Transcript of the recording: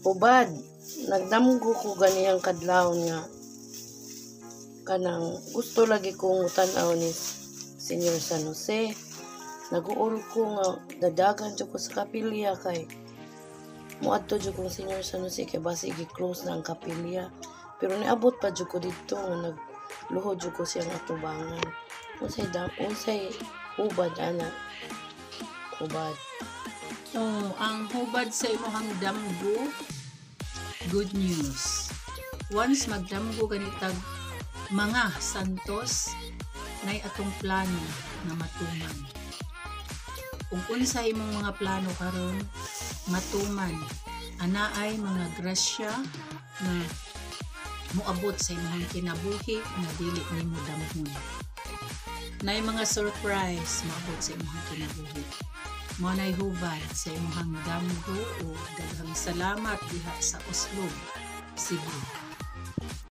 Hubad, nagdamgo ko ganiyang kadlawon nga kanang gusto lagi kong tan-aw ni Senior San Jose. Naguol ko nga dadagan jud ko sa kapilya kay moadto jud kong Senior San Jose kay basi gi-close na ang kapilya. Pero niabot pa jud ko didto nga nagluhod jud ko siyang atubangan. Unsay hubad ana? Hubad. Oh, ang hubad sa imong damgo, good news. Once magdamgo ganitag mga santos, nay atong plano nga matuman. Kung unsa imong mga plano karon, matuman. Anaay mga grasya nga moabot sa imong kinabuhi nga dili nimo damhon. Nay mga surprise moabot sa imong kinabuhi. Mao nay hubad sa imong damgo o daghang salamat diha sa Oslob, Cebu.